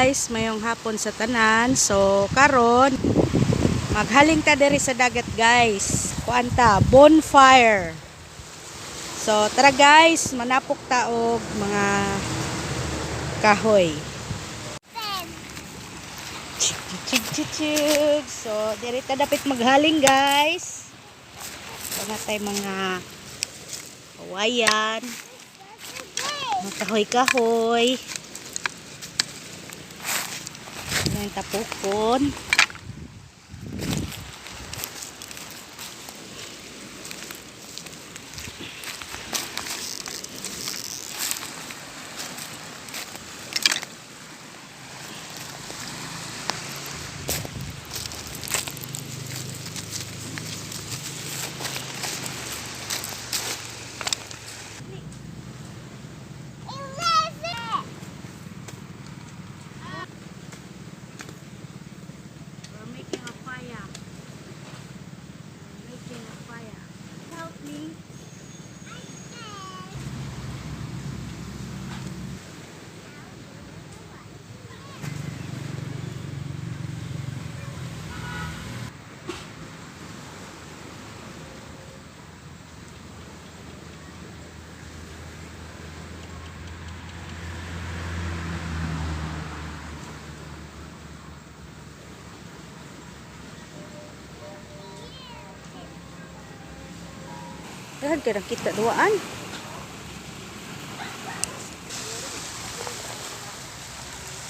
Guys, mayong hapon sa tanan. So karon maghaling ta diri sa dagat, guys. Kuan ta, bonfire. So tara guys, manapok ta og mga kahoy. Chig chig chig chig. So diri ta dapit maghaling, guys. Wala tay mga kawayan, mga kahoy-kahoy. Ayan, tapukon. We're making a fire. Making a fire. Help me. Daghan kay nakita duaan.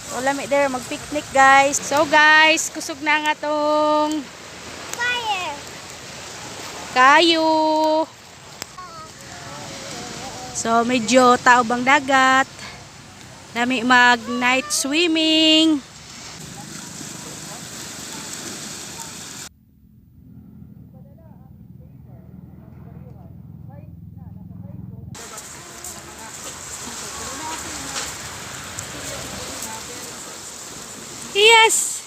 So, lami there mag-picnic, guys. So guys, kusog na nga tong Fire. Kayo. So medyo tao bang dagat. Lami mag night swimming. Yes.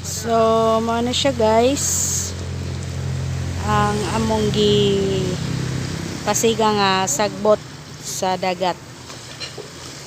So, mao na siya, guys. Ang among gi pasiga nga sagbot sa dagat.